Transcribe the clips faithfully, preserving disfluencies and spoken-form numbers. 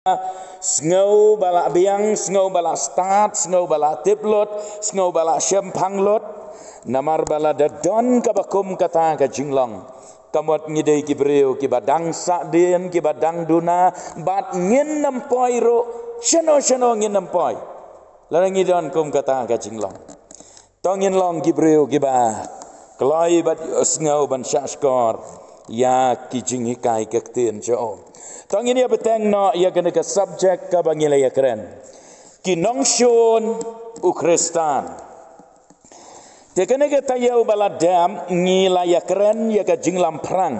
Sngew ba la biang, sngew ba la stad, sngew ba la tip lut, sngew ba la shemphang lut. Namar ba la da don kaba kum kata ka jinglong, ka mut ngi dei ki briew kiba dang sahdien, kiba dang duna, bad ngin ym poi ruh shano shano, ngin ym poi lada ngi don kum kata ka jinglong. To ngin long ki briew kiba kloi bad sngew ban shahshkor ïa ki jinghikai ka ktien jong U. To ngin ïa bteng noh ïa kane ka subject kaba ngi la ïakren, ki nongshun u Khristan. Te kane ka taïew ba la dep ngi la ïakren ïa ka jinglamphrang.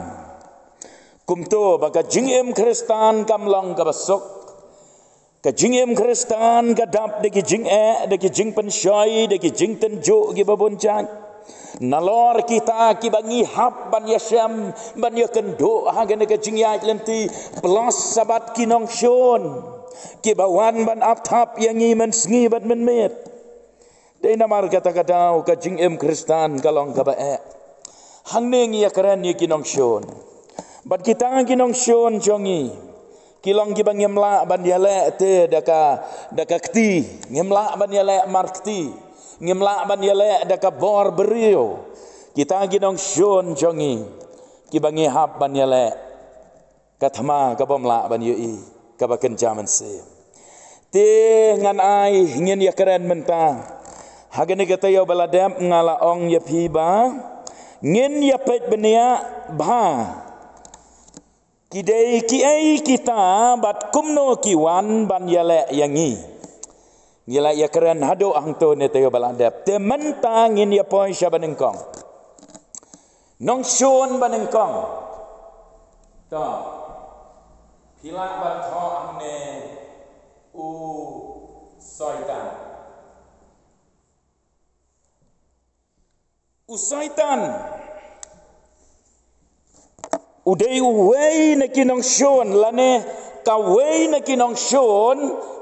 Kumto ba ka jingim Khristan kam long kaba suk. Ka jingim Khristan ka dap da ki jingeh, da ki jingpynshoi, da ki jingtynjuh kiba bun jait. Nalor kita kiba ngi hap ban ïashem, ban ïakynduh ha kane ka jingïaid lynti, plus sa bad ki nongshun kiba wan ban ap thap ïa ngi mynsngi bad mynmiet. Dei namar kata ka daw ka jingim Khristan ka long kaba eh. Hangne ngi ïakren ïa ki nongshun. Bad kita ki nongshun jong ngi ki long kiba ngim lah ban ïaleh te da ka, da ka kti. Ngim lah ban ïaleh mar kti. Ngim lah ban ïaleh da ka bor briew. Kita ki nongshun jong ngi kiba ngi hap ban ïaleh ka thma kabym lah ban ïohi, kaba kynja mynsiem. Te ngan ai, ngin ïakren mynta. Ha kane ka taïew ba la dep nga la ong ïa phi ba ngin ïa peit bniah ba ki dei kiei kita bad kumno ki wan ban ïaleh ïa ngi. Ngi la ïakren haduh hangto ne taïew ba la dep. Te mynta ngin ïa poi sha ba nyngkong. Nongshun ba nyngkong. To. Phi lah ban thoh hangne, u Soitan. U Soitan u dei uwei na ki nongshun, lane kawei na ki nongshun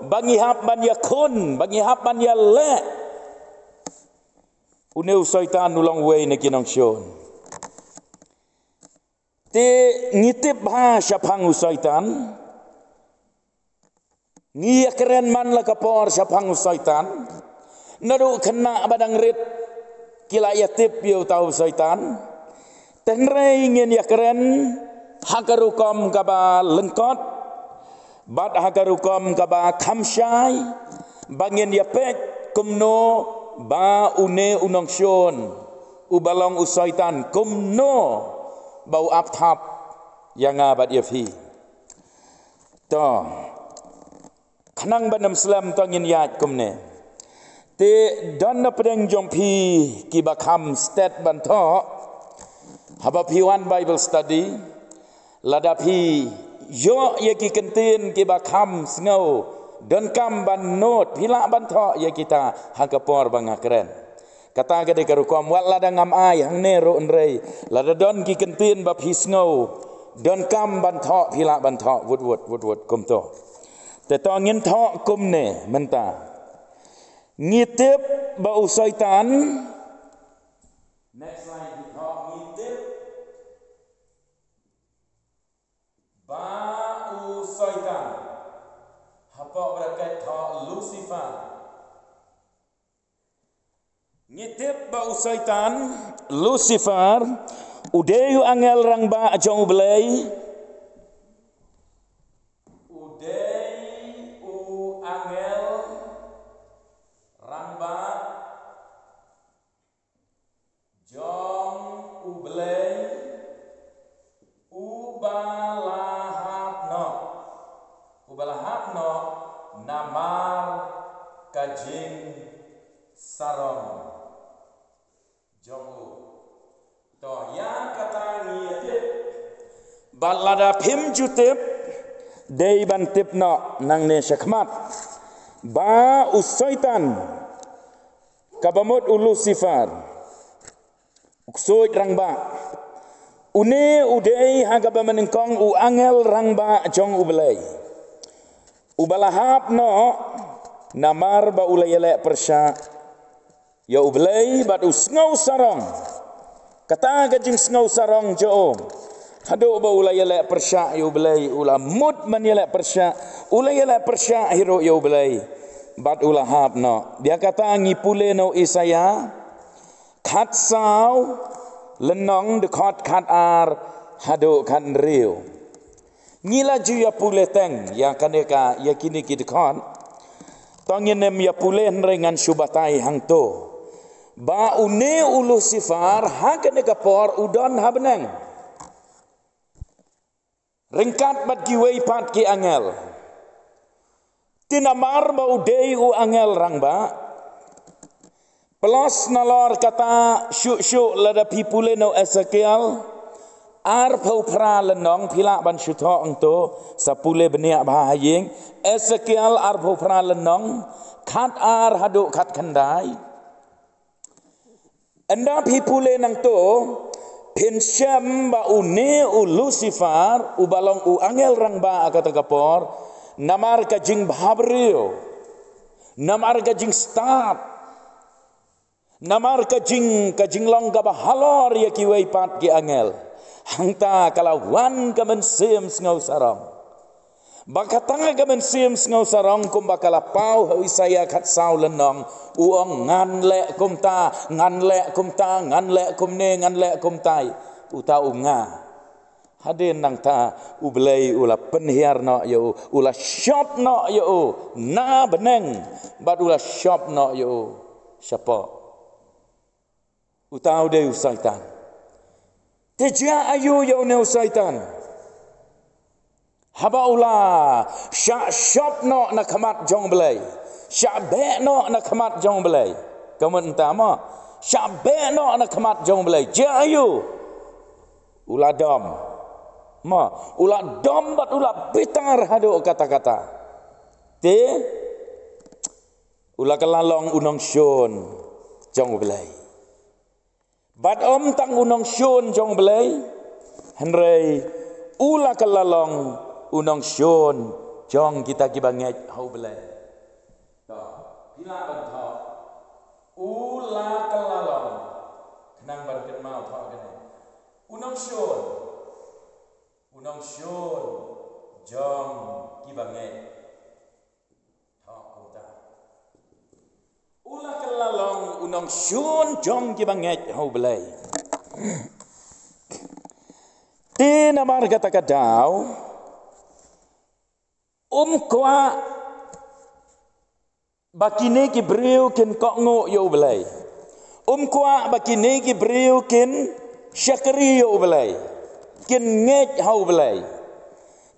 ba ngi hap ban ïakhun, ba ngi hap ban ïaleh. Une u Soitan u long uwei na ki nongshun. Te ngi tip bha shaphang u Soitan. Ngi ïakren man la ka por shaphang u Soitan. Naduh khynnah ba dang rit ki la ïatip ïa uta u Soitan. Hynrei ngin ïakren ha ka rukom kaba lyngkot bad ha ka rukom kaba kham shai, ba ngin ïa peit kumno ba une u nongshun uba long u Soitan, kumno ba u ap thap ïa nga bad ïa phi. To, khnang ban ym slem, to ngin ïaid kumne. Te don na pdeng jong phi kiba kham stet ban thoh, haba phi wan Bible study, lada phi ïoh ïa ki kyntien kiba kham sngew, donkam ban note, phi lah ban thoh ïa kita ha ka por ba nga kren. Kata ka dei ka rukom, wat lada ngam ai hangne ruh hynrei lada don ki kyntien ba phi sngew donkam ban thoh, phi lah ban thoh, wut wut, wut wut, kumto. Te to ngin thoh kumne mynta. Ngi tip ba u Soitan. Next slide, ngi thoh, ngi tip ba u Soitan, hapoh bracket thoh Lucifer. Ngi tip ba u Soitan, Lucifer, u dei u angel rangbah jong u Blei. U dei u angel rangbah jong u Blei, uba la hap noh, uba la hap noh namar ka jingsarong jong u. To, ïa kata ngi ïa tip. Bad lada phim ju tip, dei ban tip noh nangne shakhmat ba u Soitan, kaba mut u Lucifer, u ksuid rangbah, une u dei ha kaba mynnyngkong u angel rangbah jong u Blei, uba la hap noh namar ba u la ïaleh pyrshah ïa u Blei bad u sngew sarong. Kata ka jingsngew sarong jong u Haduh ba u la ïaleh pyrshah ïa U Blei, u la mut ban ïaleh pyrshah, u la ïaleh pyrshah hi ruh ïa U Blei. Bad u la hap noh. Bad ïa kata ngi pule na u Isaïah khatsaw, lynnong dkhot khatar haduh khathynriew. Ngi la ju ïa pule teng ïa kane ka, ïa kine ki dkhot. To ngin ym ïa pule hynrei ngan shu batai hangto ba une u Lucifer ha kane ka por u don ha bneng. Ryngkat bad kiwei pat ki angel. Te namar ba u dei u angel rangbah. Plus nalor kata shuh shuh lada phi pule na u Esekiel arphew phra lynnong, phi lah ban shu thoh hangto, sa pule bniah bha ha ïing. Esekiel arphew phra lynnong, khatar haduh khatkhyndai. Ynda phi pule nangto, phin shem ba une u Lucifer, uba long u angel rangbah ha kata ka por, namar ka jingbhabriew, namar ka jingstad, namar ka jing, ka jinglong kaba halor ïa kiwei pat ki angel, hangta ka la wan ka mynsiem sngewsarong. Ba kata ka mynsiem sngewsarong kumba ka la paw ha u Isaïah khatsaw lynnong, u ong, "Ngan leh kumta, ngan leh kumta, ngan leh kumne, ngan leh kumtai." Uta u nga. Hadien nangta U Blei u la pynhiar noh ïa u, u la shop noh ïa u na bneng, bad u la shop noh ïa u shapoh. Uta u dei u Soitan. Te jia aïu ïa une u Soitan? Haba u la shah shop noh na khmat jong U Blei, shah beh noh na khmat jong U Blei. Ka mut mynta mo, shah beh noh na khmat jong U Blei, jia aïu? U la dom. Mo, u la dom bad u la bitar haduh katta katta. Te u la kylla long u nongshun jong U Blei. Bad ym tang u nongshun jong U Blei, hynrei u la kylla long u nongshun jong kita kiba ngeit ha U Blei. To, phi lah ban thoh, u la kylla long. Khnang ban kynmaw, thoh kane. U nongshun. U nongshun jong kiba ngeit. Thoh kumta. U la kylla long u nongshun jong kiba ngeit ha U Blei. Te namar kata ka daw, um kwah ba kine ki briew kin kohnguh ïa U Blei. Um kwah ba kine ki briew kin shakri ïa U Blei, kin ngeit ha U Blei.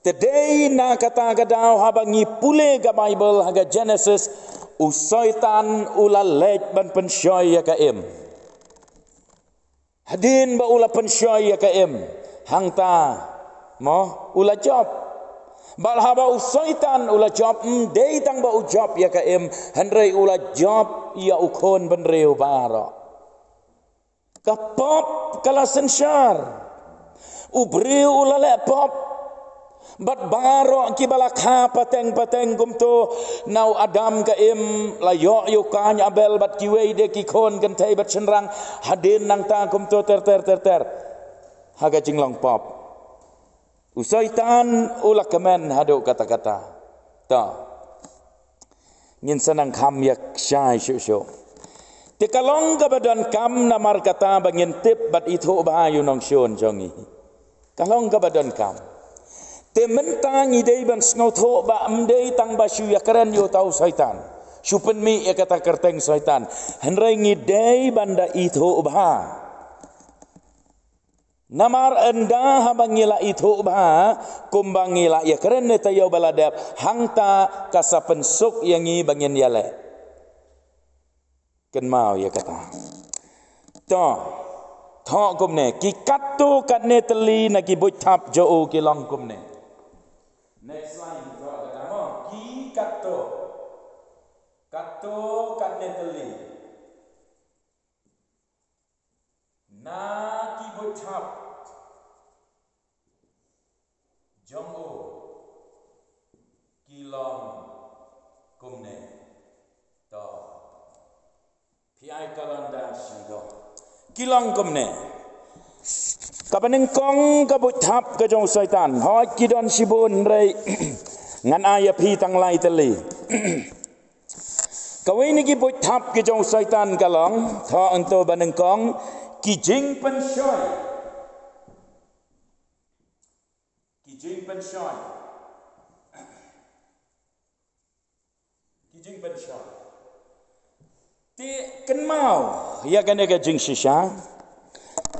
Te dei na kata ka daw haba ngi pule ka Baibl ha ka Genesis, u Soitan u la leit ban pynshoi ïa ka Im. Hadien ba u la pynshoi ïa ka Im, hangta, mo, u la jop. Bad haba u Soitan u la jop, ym dei tang ba u jop ïa ka Im, hynrei u la jop ïa u khun bynriew baroh. Ka pop ka la synshar. U briew u la leh pop. Bad baroh kiba la kha pateng pateng kumto, na u Adam ka Im, la ïoh ïa u Kain Abel bad kiwei de ki khun kynthei bad shynrang, hadien nangta kumto ter ter ter ter. Ha ka jinglong pop, u Soitan u la kmen haduh katta katta. To. Ngin sa nang kham ïa ka shai shuh shuh. Te ka long kaba donkam namar kata ba ngin tip bad ithuh bha ïa u nongshun jong ngi. Ka long kaba donkam. Te mynta ngi dei ban sngewthuh ba ym dei tang ba shu ïakren ïa uta u Soitan, shu pynmih ïa kata ka kyrteng Soitan. Hynrei ngi dei ban da ithuh bha. Namar ynda haba ngi la ithuh bha, kumba ngi la ïakren ne taïew ba la dep, hangta ka sa pynsuk ïa ngi ba ngin ïaleh. Kynmaw ïa kata. To, thoh kumne, ki katto katne tylli na ki buit thap jong u ki long kumne. Next line, thoh kata mo, ki katto. Katto katne tylli na ki buit thap jong u ki long kumne. To. Phi ai ka lynda shadong. Ki long kumne. Kaba nyngkong ka buit thap ka jong u Soitan. Hooid ki don shibun hynrei ngan ai ïa phi tang lai tylli. Kawei na ki buit thap ka jong u Soitan ka long, thoh hangto ba nyngkong, ki jingpynshoi. Ki jingpynshoi. Ki jingpynshoi. Te kynmaw ïa kane ka jingshisha.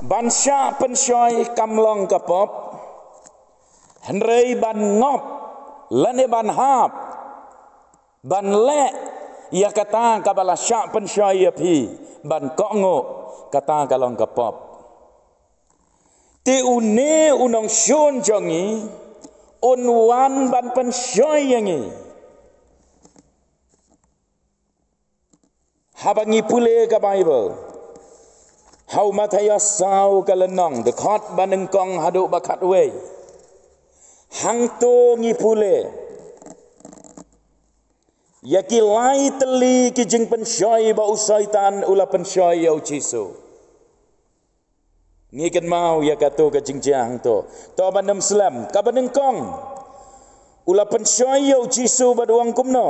Ban shah pynshoi kam long ka pop. Hynrei ban ngop lane ban hap ban leh ïa kata kaba la shah pynshoi ïa phi ban kohnguh, kata ka long ka pop. Te une u nongshun jong ngi un wan ban pynshoi ïa ngi. Haba ngi pule ka Baibl ha u Mathaios saw ka lynnong, dkhot ba nyngkong haduh ba khatwei. Hangto ngi pule ïa ki lai tylli ki jingpynshoi ba u Soitan u la pynshoi ïa u Jisu. Ngi kynmaw ïa kato ka jingjia hangto. To ban ym slem, kaba nyngkong, u la pynshoi ïa u Jisu bad u ong kumno?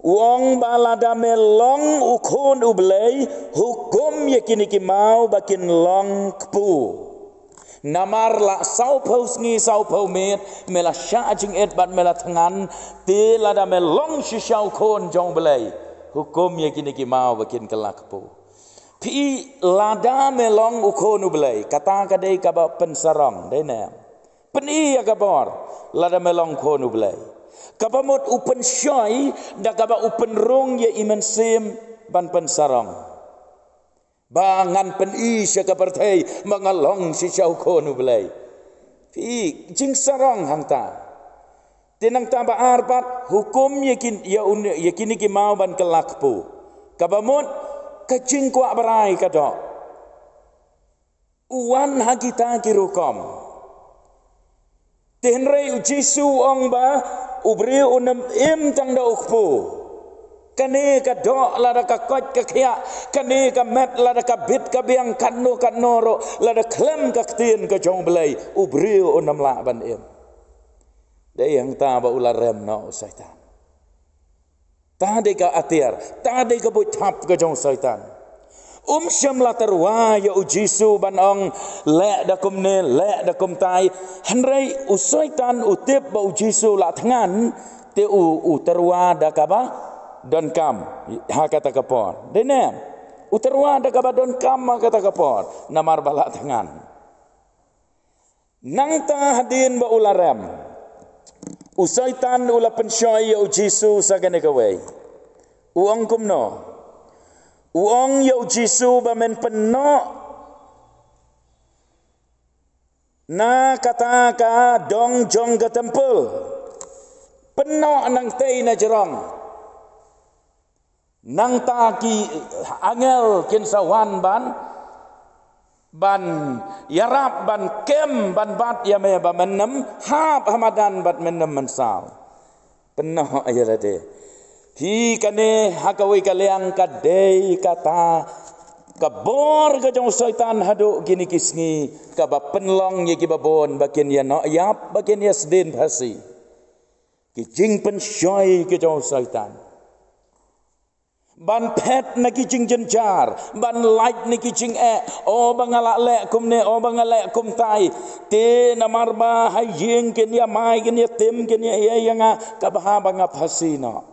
U ong ba lada me long u khun u Blei, hukum ïa kine ki maw ba kin long kpu. Namar la sawphew sngi sawphew miet me la shah jingit bad me la thngan, te lada me long shisha u khun jong u Blei, hukum ïa kine ki maw ba kin kylla kpu. Phi, lada me long u khun u Blei, kata ka dei kaba pynsarong, dei ne? Pyni ïa ka bor lada me long khun u Blei. Kaba mut u pynshoi da kaba u pynrung ïa i mynsiem ban pynsarong. Ba ngan pyni sha ka pyrthei ba nga long shisha u khun u Blei. Phi, jingsarong hangta. Te nangta ba ar pat, hukum ïa kin, ïa un, ïa kine ki maw ban kylla kpu. Kaba mut ka jingkwah brai ka doh. U wan ha kita ki rukom. Te hynrei u Jisu u ong ba u briew un ym im tang da u kpu. Kane ka doh lada ka koit ka khiah, kane ka met lada ka bit ka biang, katno katno ruh, lada khlem ka ktien ka jong u Blei, u briew un ym lah ban im. Dei hangta ba u la rem noh u Soitan. Ta dei ka atiar, ta dei ka buit thap ka jong u Soitan. Um shym la tyrwa ïa u Jisu ban ong leh da kumne, leh da kumtai. Hynrei u Soitan u tip ba u Jisu la thngan, te u, u tyrwa da kaba donkam ha kata ka por. Dei ne? U tyrwa da kaba donkam ha kata ka por. Namar ba la thngan. Nangta hadien ba u la rem, u Soitan u la pynshoi ïa u Jisu sa kane kawei. U ong kumno? U ong ïa u Jisu ba men pynnoh na kata ka dong jong ka templ. Pynnoh nangtei na jrong. Nangta ki angel kin sa wan ban, ban ïarap, ban kem, ban bat ïa me ba men ym hap ha madan bad men ym mynsaw. Pynnoh ïa lade. Hi kane ha kawei ka liang ka dei kata ka bor ka jong u Soitan haduh kine ki sngi, kaba pynlong ïa kiba bun ba kin ïa noh ïap, ba kin ïa sdien phasi. Ki jingpynshoi ki jong u Soitan. Ban phet na ki jingjynjar, ban lait na ki jingeh, o ba nga la leh kumne, o ba nga leh kumtai. Te namar ba ha ïing kin ïa mai, kin ïa tim, kin ïa ïa ïa nga, kaba ha ba nga phasi noh.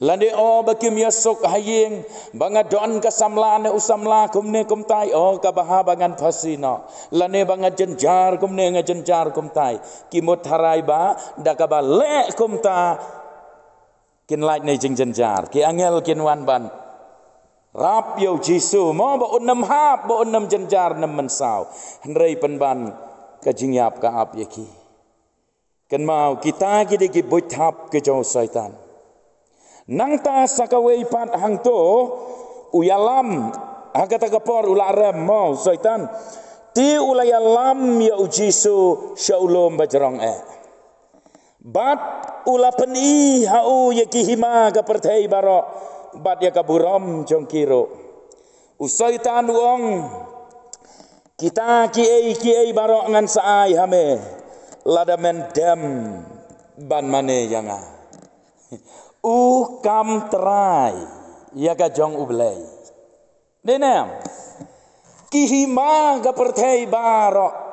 Lane o ba kim ïa suk ha ïing, ba nga don ka samla ne u samla kumne kumtai, o kaba ha ba ngan phasi noh. Lane ba nga jynjar kumne, nga jynjar kumtai. Ki mut tharai ba da kaba leh kumta kin lait na jingjynjar. Ki angel kin wan ban rap ïa u Jisu, mo, ba un ym hap, ba un ym jynjar, ym mynsaw. Hynrei pynban ka jingïap ka ap ïa ki. Kynmaw, kita ki dei ki buit thap ki jong u Soitan. Nangta sa kawei pat hangto, u ïalam, ha kata ka por u la rem mo u Soitan. Te u la ïalam ïa u Jisu sha u lum ba jrong eh. Bad u la pyni ha u ïa ki hima ka pyrthei baroh, bad ïa ka burom jong ki ruh. U Soitan u ong, Kita kiei kiei baroh ngan sa ai ha me, lada men dem ban mane ïa nga. U kam trai ïa ka jong U Blei. Dei ne em? Ki hima ka pyrthei baroh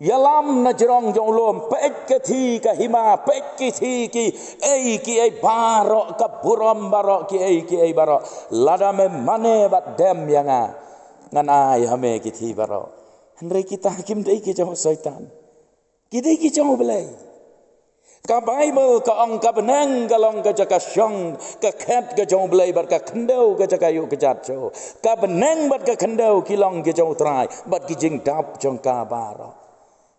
ïalam na jrong jong u lum, peit ka thi ka hima, peit ki thi kiei kiei baroh, ka burom baroh, kiei kiei baroh. Lada me mane bad dem ïa nga, ngan ai ha me ki thi baroh. Hynrei kita kim dei ki jong u Soitan. Ki dei ki jong U Blei. Ka Baibl ka ong ka bneng ka long ka jaka shong, ka khet ka jong U Blei, bad ka khyndew ka jaka ïuh kjat jong u. Ka bneng bad ka khyndew ki long ki jong U Trai, bad ki jingdap jong ka baroh.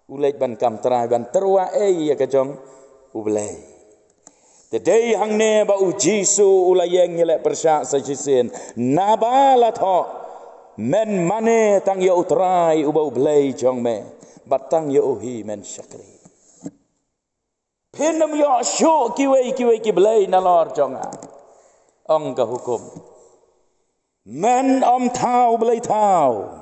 U leit ban kam trai ban tyrwa ei ïa ka jong U Blei. Te dei hangne ba U Jisu u la ïeng ïaleh pyrshah sa shisien, naba la thoh, men mane tang ïa U Trai uba U Blei jong me, bad tang ïa u hi men shakri. Phin ym ïoh shuh kiwei kiwei ki blei nalor jong nga, ong ka hukum. Men ym thaw blei thaw.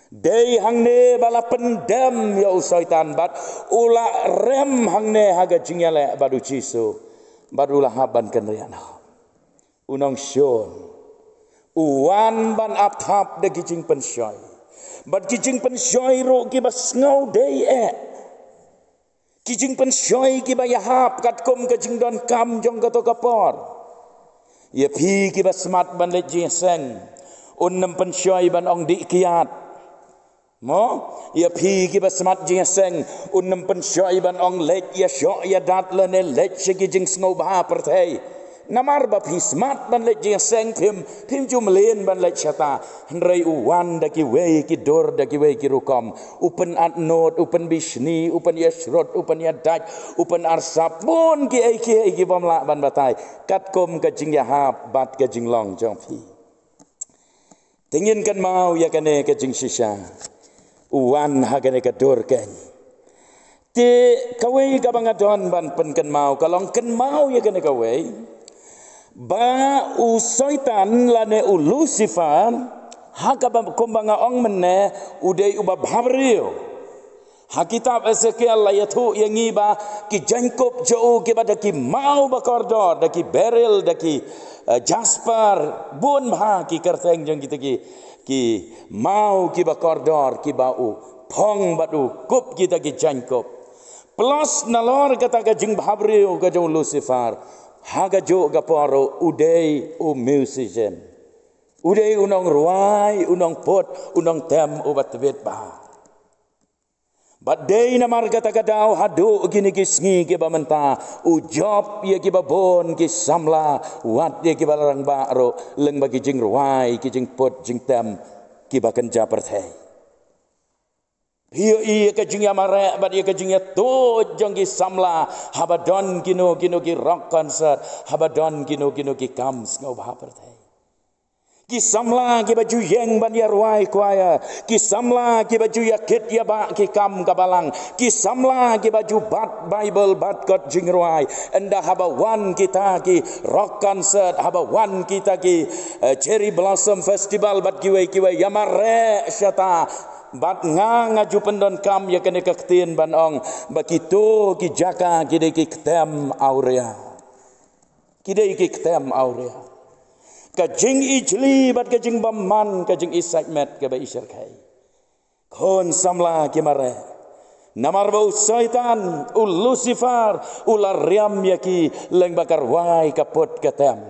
Dei hangne ba la pyndem ïa u Soitan bad u la rem hangne ha ka jingïaleh bad U Jisu, bad u la hap ban kynriah noh. U nongshun u wan ban ap thap da ki jingpynshoi, bad ki jingpynshoi ruh kiba sngew dei eh. Ki jingpynshoi kiba ïahap katkum ka jingdonkam jong kato ka por. Ïa phi kiba smat ban leit jingïaseng, un ym pynshoi ban ong dih kiad. Mo, ïa phi kiba smat jingïaseng, un ym pynshoi ban ong leit ïashoh ïadat lane leit sha ki jingsngewbha pyrthei. Namar ba phi smat ban leit jingïaseng, phim, phim ju mlien ban leit shata. Hynrei u wan da kiwei ki dur, da kiwei ki rukom. U pynatnud, u pynbishni, u pynïashrut, u pynïadait, u pynarsap. Bun kiei kiei ki bym lah ban batai. Katkum ka jingïahap bad ka jinglong jong phi. Te ngin kynmaw ïa kane ka jingshisha. U wan ha kane ka dur keiñ. Te kawei kaba nga don ban pynkynmaw ka long, kynmaw ïa kane kawei, ba u Soitan lane u Lucifer, ha kaba kumba nga ong mynne, u dei uba bhabriew. Ha kitab Esekiel la ïathuh ïa ngi ba ki jaiñkup jong u kiba da ki maw ba kordor, da ki beryl, da ki, eh, jasper, bun bha ki kyrteng jong kita ki, ki maw kiba kordor kiba u phong bad u kup kita ki jaiñkup. Plus nalor kata ka jingbhabriew ka jong u Lucifer, ha kajuh ka por ruh u dei u musician. U dei u nongrwai, u nongput, u nongtem uba tbit bha. Bad dei namar kata ka daw haduh kine ki sngi kiba mynta, u jop ïa kiba bun ki samla, wat ïa kiba la rangbah ruh, lyngba ki jingrwai, ki jingput, jingtem, kiba kynja pyrthei. Phi ïohi ïa ka jingïamareh bad ïa ka jingïatuid jong ki samla, haba don kino kino ki rock concert, haba don kino kino ki kam sngewbha pyrthei. Ki samla kiba ju ïeng ban ïarwai choir, ki samla kiba ju ïakit ïabah ki kam ka balang, ki samla kiba ju bat Baibl, bat kot jingrwai. Ynda haba wan kita ki rock concert, haba wan kita ki, eh, Cherry Blossom Festival bad kiwei kiwei, ïamareh shata. Bad nga, nga ju pyndonkam ïa kane ka ktien ban ong ba kito ki jaka ki dei ki ktem awria. Ki dei ki ktem awria. Ka jingijli bad ka jingbymman, ka jingisakmet kaba ishyrkhei. Khun samla ki mareh. Namar ba u Soitan, u Lucifer, u la riam ïa ki lyngba ka rwai, ka put, ka tem.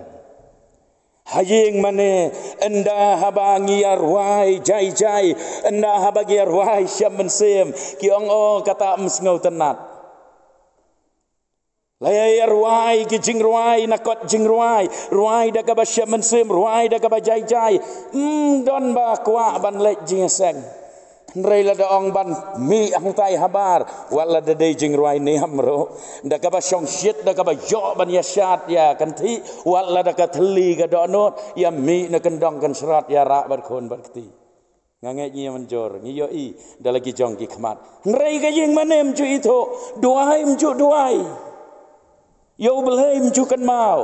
Ha ïing mane, ynda haba ngi ïarwai jai jai, ynda haba ngi ïarwai shem mynsiem, ki ong, o, kata ym sngewtynnat. La ïa rwai ki jingrwai na kot jingrwai, rwai da kaba shem mynsiem, rwai da kaba jai jai. Ym don ba kwah ban leit jingïaseng. Hynrei lada ong ban mih hangtai habar, wat lada dei jingrwai niam ruh, da kaba shongshit, da kaba ïoh ban ïashad ïa kynthih, wat lada ka thylli ka dohnud, ïa mih na kyndong kynshrot, ïa rah bad khun bad kti. Nga ngeit ngi ïa mynjur, ngi ïohi da la ki jong ki khmat. Hynrei ka ïing mane ym ju ithuh, duwai ym ju duwai. Ïa U Blei ym ju kynmaw.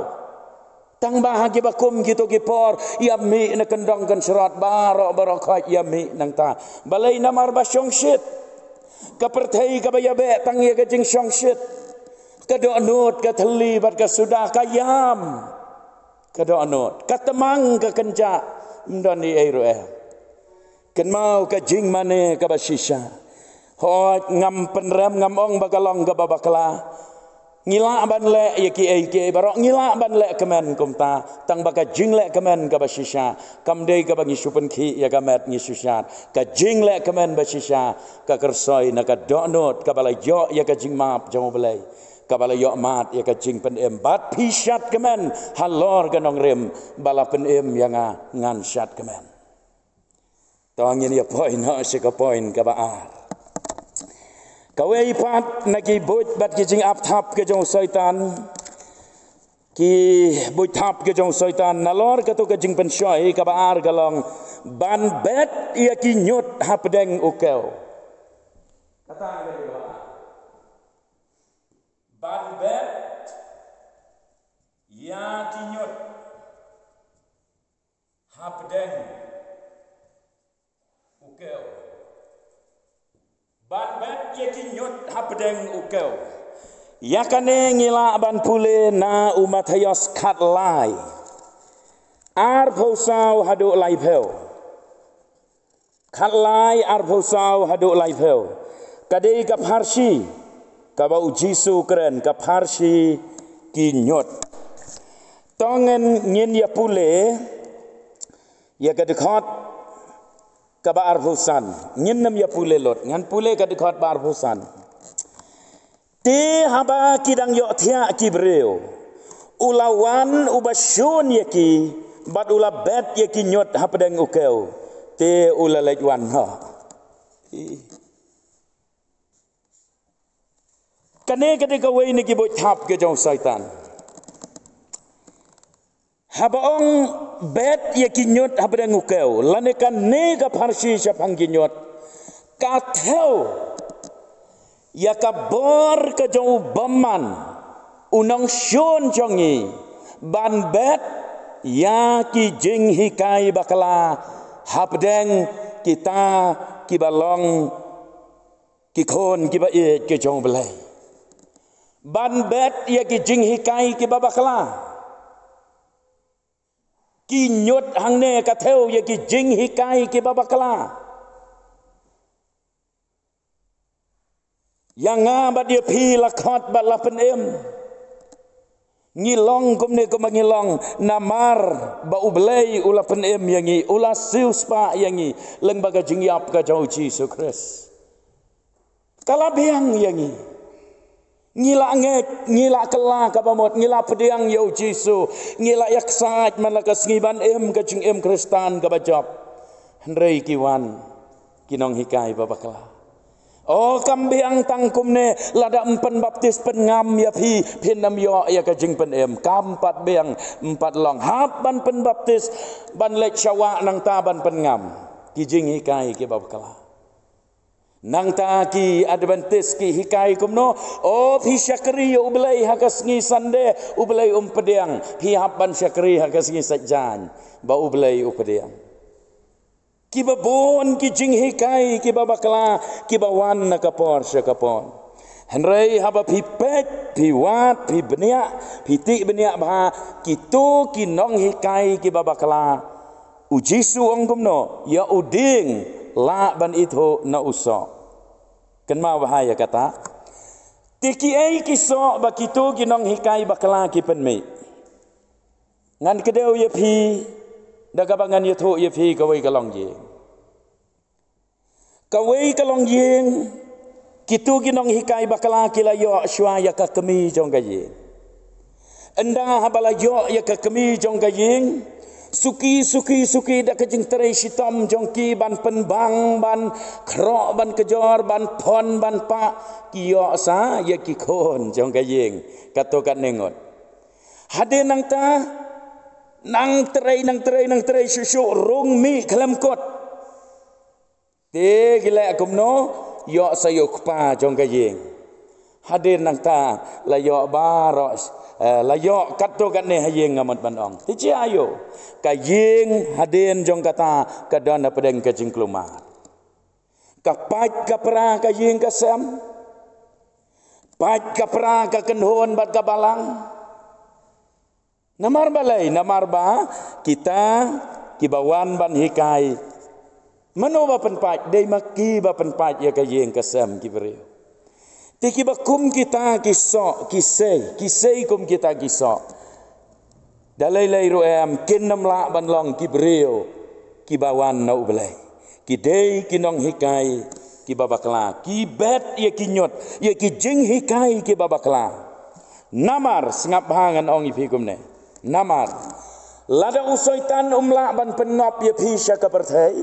Tang ba ha kiba kum kito ki por, ïa mih na kyndong kynshrot, baroh baroh khoit ïa mih nangta. Balei? Namar ba shongshit. Ka pyrthei kaba ïa beh tang ïa ka jingshongshit. Ka dohnud, ka thylli bad ka suda, ka ïam. Ka dohnud, ka tmang, ka kynjah, ym don ei ei ruh eh. Kynmaw ka jingmane kaba shisha. Hooid, ngam pynrem, ngam ong ba ka long kaba bakla. Ngi lah ban leh ïa kiei kiei baroh, ngi lah ban leh kmen kumta, tang ba ka jingleh kmen kaba shisha kam dei kaba ngi shu pynkhih ïa ka met ngi shu shad. Ka jingleh kmen ba shisha ka kyrsoi na ka dohnud kaba la ïoh ïa ka jingmap jong U Blei, kaba la ïoh mad ïa ka jingpynim. Bad phi shad kmen halor ka nongrim ba la pynim ïa nga, ngan shad kmen. To ngin ïa poi noh sha ka point kaba ar. Kawei pat na ki buit bad ki jingap thap ka jong u Soitan, ki buit thap ka jong u Soitan nalor kato ka jingpynshoi kaba ar ka long ban bet ïa ki ñiut hapdeng u kew. Kata ka dei kaba ar. Ban bet ïa ki ñiut hapdeng u kew. Ban bet ïa ki ñiut hapdeng u kew. Ïa kane ngi lah ban pule na u Mathaios khatlai, arphew saw haduh laiphew. Khatlai, arphew saw haduh laiphew. Ka dei ka pharshi kaba u Jisu u kren, ka pharshi ki ñiut. To ngin, ngin ïa pule ïa ka dkhot kaba arphew san. Ngin nym ïa pule lut, ngan pule ka dkhot ba arphew san. Te haba ki dang ïohthiah ki briew, u la wan uba shun ïa ki, bad u la bet ïa ki ñiut hapdeng u kew. Te u la leit wan noh. Kane ka dei kawei na ki buit thap ka jong u Soitan. Haba ong bet ïa ki ñiut hapdeng u kew, lane kane ka pharshi shaphang ki ñiut, ka thew ïa ka bor ka jong u bymman, u nongshun jong ngi, ban bet ïa ki jinghikai bakla hapdeng kita kiba long ki khun kiba ïeit ki jong U Blei. Ban bet ïa ki jinghikai kiba bakla. Ki ñiut hangne ka thew ïa ki jinghikai kiba bakla. Ïa nga bad ïa phi la khot bad la pynim. Ngi long kumne kumba ngi long namar ba U Blei u la pynim ïa ngi, u la siewspah ïa ngi lyngba ka jingïap ka jong u Jisu Khrist. Ka la biang ïa ngi. Ngi la ngeit, ngi la kylla kaba mut, ngi la pdiang ïa u Jisu, ngi la ïaksaid man la ka sngi ban im ka jingim Khristan kaba jop. Hynrei ki wan ki nonghikai ba bakla. O, kam biang tang kumne, lada ym pynbaptis pynngam ïa phi, phin ym ïoh ïa ka jingpynim. Kam pat biang, ym pat long. Hap ban pynbaptis, ban leit sha wah nangta ban pynngam. Ki jinghikai kiba bakla. Nangta ki Adventist ki hikai kumno, o, phi shakri ïa U Blei ha ka sngi Sunday, U Blei um pdiang. Phi hap ban shakri ha ka sngi Saitjaiñ ba U Blei u pdiang. Kiba bun ki jinghikai kiba bakla, kiba wan na ka por sha ka por. Hynrei haba phi peit, phi wad, phi bniah, phi tih bniah bha kito ki nonghikai kiba bakla, u Jisu u ong kumno, ïa u dieng lah ban ithuh na u soh. Kynmaw bha ïa kata. Te kiei ki soh ba kito ki nonghikai bakla ki pynmih? Ngan kdew ïa phi da kaba ngan ïathuh ïa phi kawei ka longïing. Kawei ka longïing, kito ki nonghikai bakla ki la ïoh shuwa ïa ka kmie jong ka ïing. Ynda haba la ïoh ïa ka kmie jong ka ïing, suki, suki, suki da ka jingtrei shitom jong ki ban pynbang, ban khroh, ban kjor, ban phon, ban pah, ki ïoh sa ïa ki khun jong ka ïing. Kato katne ngut. Hadien nangta, nang trei, nang trei, nang trei shuh shuh, rung mih khlem kut. Te ki leh kumno, ïoh sa ïa u kpa jong ka ïing. Hadien nangta la ïoh baroh, eh, la ïoh katto katne ha ïing, nga mut ban ong. Te jia ïoh. Ka ïing hadien jong kata ka don hapdeng ka jingkulmar. Ka pait ka pra ka ïing ka sem. Pait ka pra ka kynhun bad ka balang. Namar balei, namar ba kita kiba wan ban hikai. Mano ba pynpait, dei ma ki ba pynpait ïa ka ïing ka sem ki briew. Te kiba kum kita ki soh, ki sei, ki sei kum kita ki soh. Da lei lei ruh em, kin ym lah ban long ki briew kiba wan na U Blei. Ki dei ki nonghikai kiba bakla, ki bet ïa ki ñiut, ïa ki jinghikai kiba bakla. Namar, sngap bha ngan ong ïa phi kumne. Namar, lada u Soitan um lah ban pynngop ïa phi sha ka pyrthei,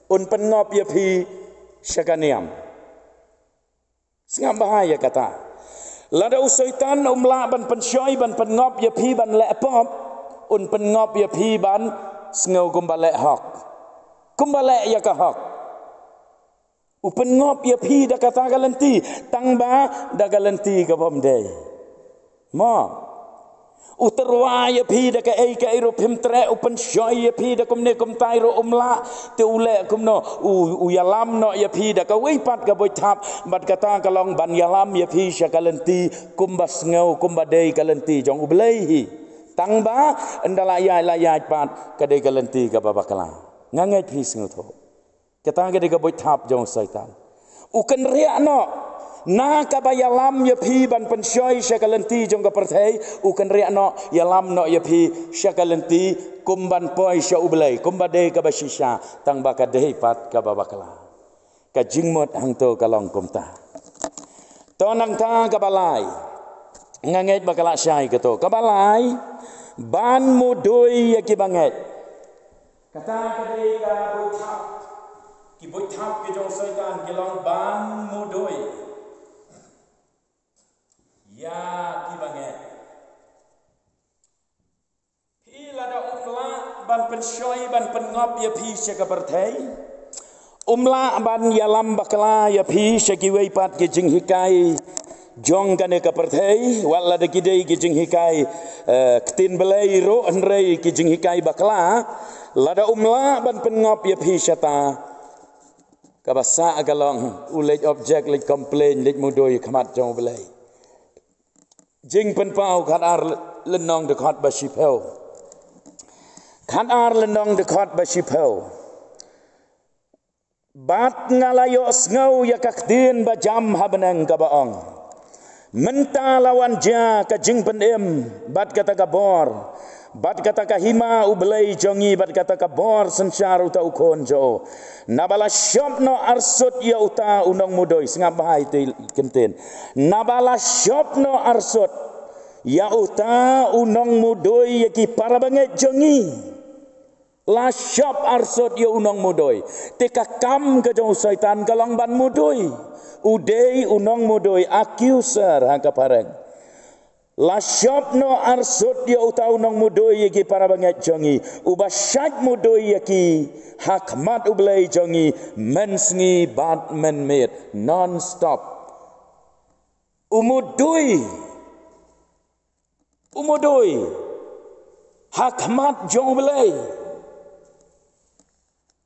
un pynngop ïa phi sha ka niam. Sngap bha ïa kata. Lada u Soitan um lah ban pynshoi, ban pynngop ïa phi ban leh pop, un pynngop ïa phi ban sngew kumba leh hok. Kumba leh ïa ka hok. U pynngop ïa phi da kata ka lynti, tang ba da ka lynti ka bym dei. Mo. U tyrwa ïa phi da kaei kaei ruh phim treh, u pynshoi ïa phi da kumne kumtai ruh um lah, te u leh kumno, u, u ïalam noh ïa phi da kawei pat ka buit thap, bad kata ka long ban ïalam ïa phi sha ka lynti, kumba sngew, kumba dei ka lynti jong U Blei hi. Tang ba, ynda la ïaid, la ïaid pat, ka dei ka lynti kaba bakla. Nga ngeit phi sngewthuh. Kata ka dei ka buit thap jong u Soitan. U kynriah noh. Na kaba ïalam ïa phi ban pynshoi sha ka lynti jong ka pyrthei. U kynriah noh, ïalam noh ïa phi sha ka lynti kum ban poi sha U Blei. Kumba dei kaba shisha. Tang ba ka dei pat kaba bakla. Ka jingmut hangto ka long kumta. To nangta kaba lai. Nga ngeit ba ka la shai kato. Kaba lai. Ban mudui ïa kiba ngeit. Kata ka dei ka buit thap. Ki buit thap ki jong u Soitan ki long ban mudui ïa kiba ngeit. Phi lada um lah ban pynshoi ban pynngop ïa phi sha ka pyrthei. Um lah ban ïalam bakla ïa phi sha kiwei pat ki jinghikai jong kane ka pyrthei, wat lada ki dei ki jinghikai, eh, ktien Blei ruh hynrei ki jinghikai bakla, lada um lah ban pynngop ïa phi shata. Kaba sah ka long, u leit object, leit complain, leit mudui khmat jong U Blei. Jingpynpaw khatar lynnong dkhot ba shiphew. Khatar lynnong dkhot ba shiphew. Bad nga la ïohsngew ïa ka ktien ba jam ha bneng kaba ong. Mynta la wan jia ka jingpynim, bad kata ka bor, bad kata ka hima U Blei jong ngi, bad kata ka bor synshar uta u Khun jong u. Naba la shop noh arsut ïa uta u nongmudui, sngap bha ïa ita i kyntien. Naba la shop noh arsut ïa uta u nongmudui ïa ki para bangeit jong ngi. La shop arsut ïa u nongmudui. Te ka kam ka jong u Soitan ka long ban mudui. U dei u nongmudui, accuser ha ka phareng. La shop noh arsut ïa uta u nongmudui ïa ki para bangeit jong ngi. Uba shait mudui ïa ki ha khmat U Blei jong ngi, mynsngi bad mynmiet, non stop. U mudui. U mudui ha khmat jong U Blei.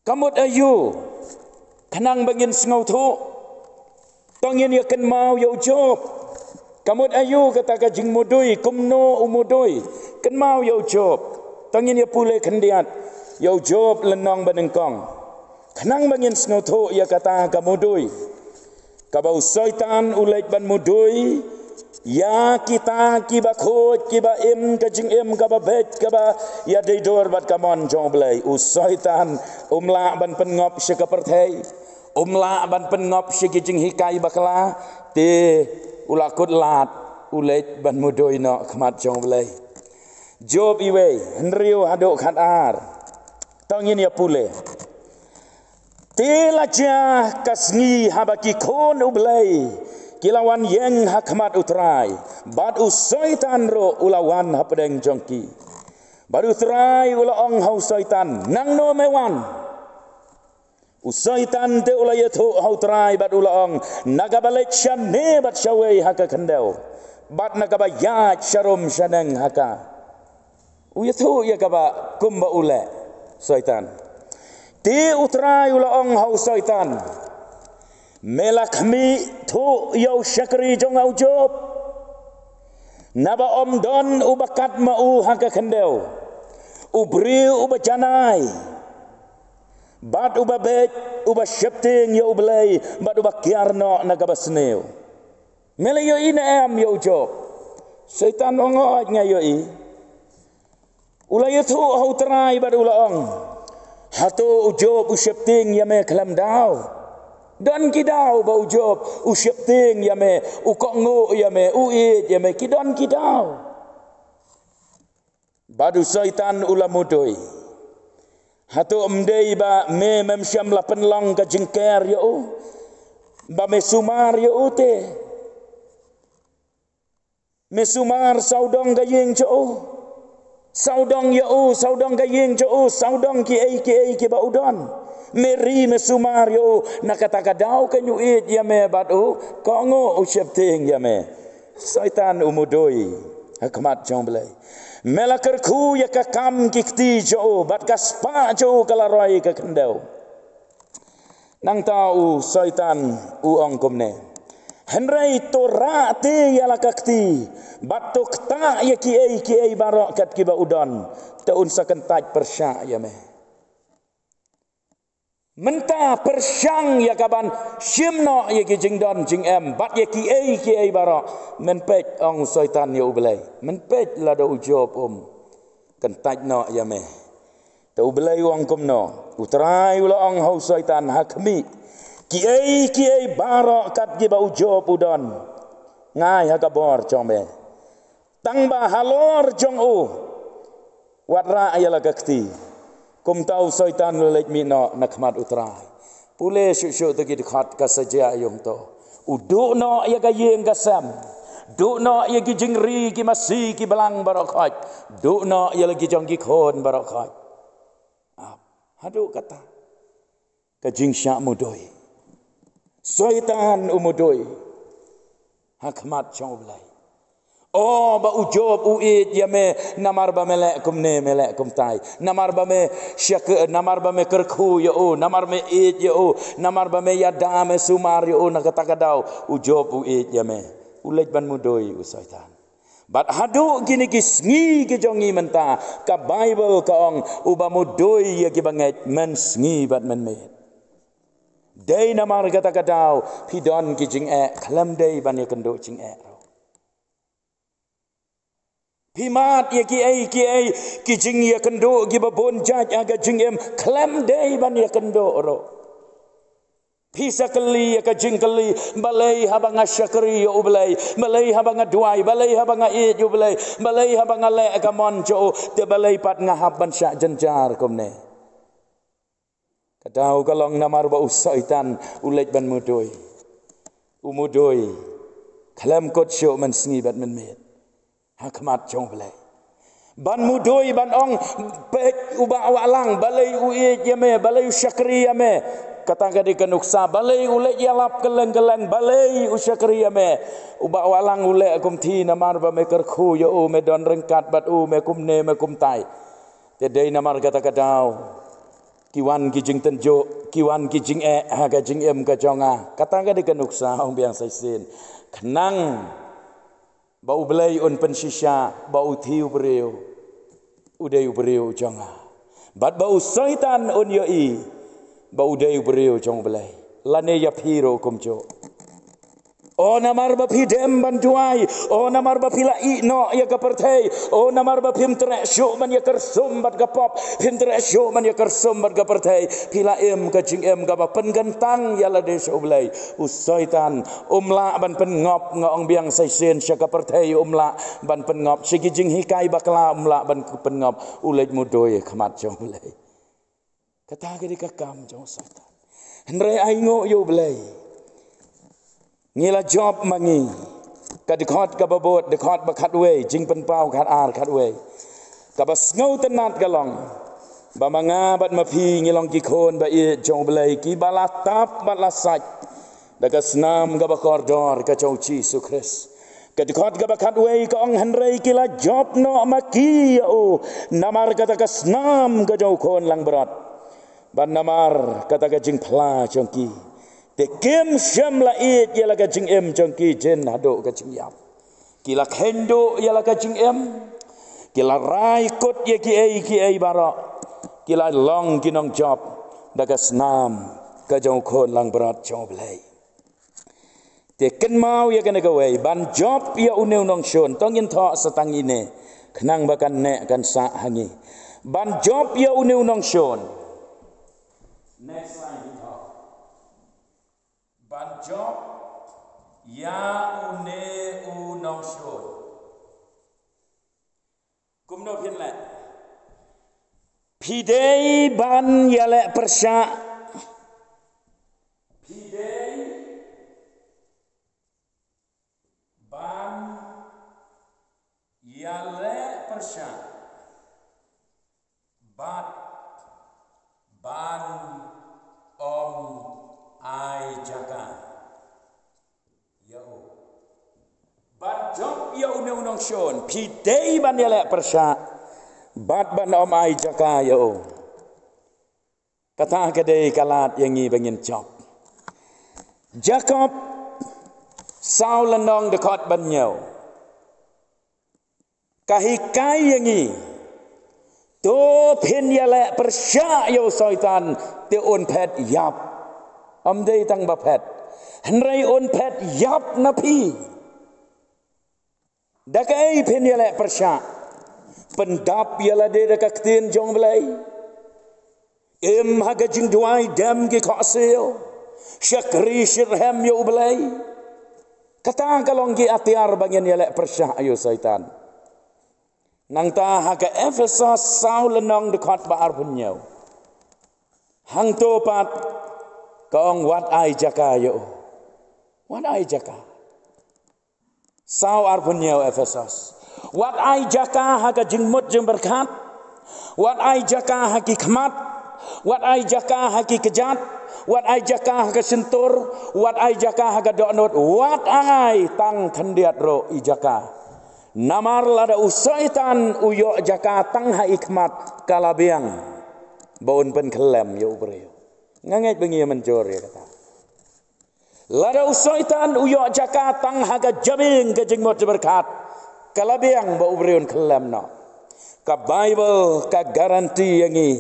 Ka mut aïu? Khnang ba ngin sngewthuh. To ngin ïa kynmaw ïa u Job. Ka mut aïu kata ka jingmudui, kumno u mudui? Kynmaw ïa u Job. To ngin ïa pule khyndiat ïa u Job lynnong ba nyngkong. Khnang ba ngin sngewthuh ïa kata ka mudui. Kaba u Soitan u leit ban mudui ïa kita kiba khuid, kiba im ka jingim kaba beit, kaba ïadei dur bad ka mon jong U Blei. U Soitan um lah ban pynngop sha ka pyrthei. Um lah ban pynngop sha ki jinghikai bakla. Te u la kut lad, u leit ban mudui noh khmat jong U Blei. Job iwei, hynriew haduh khatar. To ngin ïa pule. Te la jia ka sngi haba ki khun U Blei ki la wan ïeng ha khmat U Trai, bad u Soitan ruh u la wan hapdeng jong ki. Bad U Trai u la ong ha u Soitan, nangno me wan? U Soitan te u la ïathuh ha u Trai bad u la ong, na kaba leit shane bad shawei ha ka khyndew, bad na kaba ïaid sharum shaneng ha ka. U ïathuh ïa kaba kumba u leh Soitan. Te u Trai u la ong ha u Soitan, me la khmih thuh ïa u shakri jong nga u Job, naba ym don uba kat ma u ha ka khyndew, u briew uba janai, bad uba beit, uba sheptieng ïa U Blei, bad uba kiar noh na kaba sniew. Me la ïohi ne em ïa u Job? Soitan ong, hooid nga ïohi. U la ïathuh ha u Trai bad u la ong, hato u Job u sheptieng ïa me khlem daw? Don ki daw ba u Job u sheptieng ïa me, u kohnguh ïa me, u ïeit ïa me, ki don ki daw. Bad u Soitan u la mudui, hato ym dei ba me mem shym la pynlong ka jingker ïa u, ba me sumar ïa u te? Me sumar sawdong ka ïing jong u, sawdong ïa u, sawdong ka ïing jong u, sawdong kiei kiei kiba u don. Me ri, me sumar ïa u, na kata ka daw kan u ïeit ïa me bad u kohnguh, u sheptieng ïa me. Soitan u mudui ha khmat jong U Blei. Me la kyrkhu ïa ka kam ki kti jong u, bad ka spah jong u ka la roi ka khyndew. Nangta u Soitan u ong kumne, hynrei to rah te ïa la ka kti, bad to ktah ïa kiei kiei baroh kat kiba u don, te un sa kyntait pyrshah ïa me. Mynta pyrshang ïa kaban shim noh ïa ki jingdon jingem bad ïa kiei kiei baroh. Men peit, ong u Soitan ïa U Blei, men peit lada u Job um kyntait noh ïa me. Te U Blei u ong kumno? U Trai u la ong ha u Soitan, ha khmih, kiei kiei baroh kat kiba u Job u don, nga ai ha ka bor jong me. Tang ba halor jong u, wat rah ïa la ka kti. Kumta u Soitan u la leit mih noh na khmat u Trai. Pule shuh shuh to ki dkhot ka sa jia ïa u to. U duh noh ïa ka ïing ka sem. Duh noh ïa ki jingri ki masi ki blang baroh khoit. Duh noh ïa la ki jong ki khun baroh khoit. Ap, haduh kata ka jingshah mudui. Soitan u mudui ha khmat jong U Blei. O, ba u Job u ïeit ïa me, namar ba me leh kumne, me leh kumtai, namar ba me shak, namar ba me kyrkhu ïa u, namar me ïeit ïa u, namar ba me ïada, me sumar ïa u, na kata ka daw u Job u ïeit ïa me. U leit ban mudui u Soitan. Bad haduh kine ki sngi ki jong ngi mynta, ka Baibl ka ong, uba mudui ïa kiba ngeit mynsngi bad mynmiet. Dei namar kata ka daw phi don ki jingeh, khlem dei ban ïakynduh jingeh ruh. Phi mad ïa kiei kiei ki jingïakynduh kiba bun jait ha ka jingim, khlem dei ban ïakynduh ruh. Phi sa kylli ïa ka jingkylli, balei haba nga shakri ïa U Blei, balei haba nga duwai, balei haba nga ïeit ïa U Blei, balei haba nga leh ka mon jong u, te balei pat nga hap ban shah jynjar kumne? Ka daw ka long namar ba u Soitan u leit ban mudui. U mudui khlem kut shuh mynsngi bad mynmiet ha khmat jong U Blei. Ban mudui ban ong, peit u Bah Wahlang, balei u ïeit ïa me, balei u shakri ïa me. Kata ka dei ka nuksa, balei u leit ïalap kylleng kylleng, balei u shakri ïa me. U Bah Wahlang u leh kumta namar ba me kyrkhu ïa u, me don ryngkat bad u, me kumne me kumtai. Te dei namar kata ka daw ki wan ki jingtynjuh, ki wan ki jingeh ha ka jingim ka jong nga. Kata ka dei ka nuksa, ong biang sa shisien. Khnang ba U Blei un pynshisha ba u thi u briew, u dei u briew jong nga. Bad ba u Soitan un ïohi ba u dei u briew jong U Blei. Lane ïa phi ruh kumjuh. O namar ba phi dem ban duwai, o namar ba phi la ïeh noh ïa ka pyrthei, o namar ba phim treh shuh ban ïakyrsum bad ka pop, phim treh shuh ban ïakyrsum bad ka pyrthei, phi la im ka jingim kaba pynkyntang ïa lade sha U Blei. U Soitan um lah ban pynngop, nga ong biang sa shisien, sha ka pyrthei um lah ban pynngop, sha ki jinghikai bakla um lah ban pynngop. U leit mudui khmat jong U Blei. Kata ka dei ka kam jong u Soitan. Hynrei ainguh ïa U Blei. Ngi la jop ma ngi. Ka dkhot kaba bud, dkhot ba khatwei, Jingpynpaw khatar khatwei. Kaba sngewtynnat ka long, Ba ma nga bad ma phi ngi long ki khun ba ïeit jong U Blei, ki ba la tap bad la sait da ka snam kaba kordor ka jong U Jisu Khrist. Ka dkhot kaba khatwei ka ong, hynrei ki la jop noh ma ki ïa u namar kata ka snam ka jong u khun langbrot, bad namar kata ka jingphla jong ki. Te kim shym la ïeit ïa la ka jingim jong ki jin haduh ka jingïap. Ki la kheiñ duh ïa la ka jingim. Ki la rai kut ïa kiei kiei baroh. Ki la long ki nongjop da ka snam ka jong u khun langbrot jong U Blei. Te kynmaw ïa kane kawei, ban jop ïa une u nongshun, to ngin thoh sa tang ine, khnang ba kan neh kan sah ha ngi. Ban jop ïa une u nongshun. Next slide, ngin thoh. Ban jop ïa une u nongshun. Kumno phin leh? Phi dei ban ïaleh pyrshah. Phi dei ban ïaleh pyrshah. Bad ban ym ai jaka ïa u. Ban jop ïa une u nongshun, phi dei ban ïaleh pyrshah. Bad ban ym ai jaka ïa u. Kata ka dei ka lad ïa ngi ba ngin jop. Jakob saw lynnong dkhot ba hynñiew. Ka hikai ïa ngi. To phin ïaleh pyrshah ïa u Soitan te un phet ïap. Ym dei tang ba phet. Hynrei un phet ïap na phi. Da kaei phin ïaleh pyrshah? Pyndap ïa lade da ka ktien jong U Blei. Im ha ka jingduwai dem ki khohsiew. Shakri shitrhem ïa U Blei. Kata ka long ki atiar ba ngin ïaleh pyrshah ïa u Soitan. Nangta ha ka Ephesos saw lynnong dkhot ba arphew hynñiew. Hangto pat ka ong wat ai jaka ïa u. Wat ai jaka. Saw arphew hynñiew Ephesos. Wat ai jaka ha ka jingmut jingpyrkhat. Wat ai jaka ha ki khmat. Wat ai jaka ha ki kjat. Wat ai jaka ha ka shyntur. Wat ai jaka ha ka dohnud. Wat ai tang khyndiat ruh i jaka. Namar lada u Soitan u ïoh jaka tang ha i khmat, ka la biang ba un pynkhyllem ïa u briew. Nga ngeit ba ngi ïa mynjur ïa kata. Lada u Soitan u ïoh jaka tang ha ka jabieng ka jingmut jingpyrkhat, ka la biang ba u briew un khyllem noh. Ka Baibl ka guarantee ïa ngi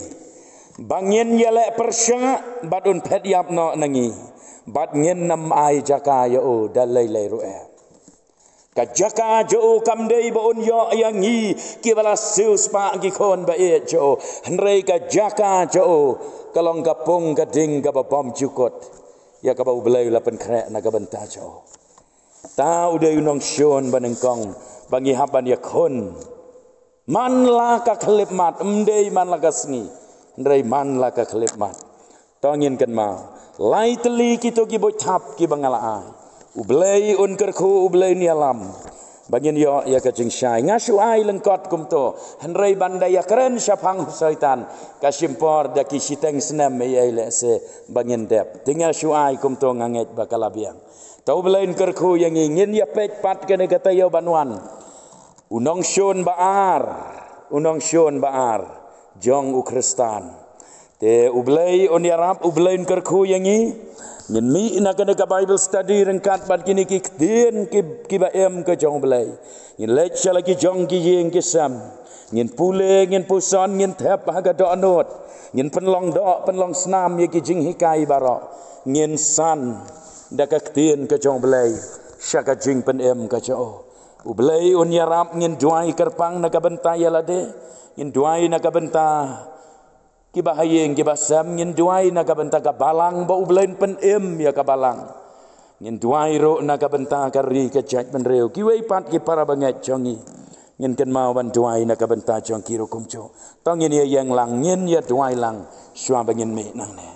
ba ngin ïaleh pyrshah bad un phet ïap noh na ngi, bad ngin ym ai jaka ïa u da lei lei ruh eh. Ka jaka jong u kam dei ba un ïoh ïa ngi kiba la siewspah, ki khun ba ïeit jong u. Hynrei ka jaka jong u ka long ka pung ka ding kaba bymjukut ïa kaba U Blei u la pynkhreh na ka bynta jong u. Ta u dei u nongshun ba nyngkong ba ngi hap ban ïakhun. Man la ka khyllipmat, ym dei man la ka sngi, hynrei man la ka khyllipmat. To ngin kynmaw, lai tylli kito ki buit thap kiba nga la ai. U Blei un kyrkhu, U Blei un ïalam ba ngin ïoh ïa ka jingshai. Nga shu ai lyngkot kumto, hynrei ban da ïakren shaphang u Soitan, ka shim por da ki shiteng snem ei ei lehse ba ngin dep. Te nga shu ai kumto, nga ngeit ba ka la biang. To U Blei un kyrkhu ïa ngi, ngin ïa peit pat kane ka taïew ban wan. U nongshun ba ar, u nongshun ba ar jong u Khristan. Te U Blei un ïarap, U Blei un kyrkhu ïa ngi. Ngin mih na kane ka Bible study ryngkat bad kine ki ktien ki, kiba im ka jong U Blei. Ngin leit sha la ki jong ki ïing ki sem. Ngin pule, ngin puson, ngin thep ha ka dohnud. Ngin pynlong doh, pynlong snam ïa ki jinghikai baroh. Ngin san da ka ktien ka jong U Blei sha ka jingpynim ka jong u. U Blei un ïarap, ngin duwai kyrpang na ka bynta ïa lade, ngin duwai na ka bynta kiba ha ïing kiba sem, ngin duwai na ka bynta ka balang ba U Blei un pynim ïa ka balang. Ngin duwai ruh na ka bynta ka ri ka jaitbynriew, kiwei pat ki para bangeit jong ngi. Ngin kynmaw ban duwai na ka bynta jong ki ruh kumjuh. To ngin ïa ïeng lang, ngin ïa duwai lang shuwa ba ngin mih nangne.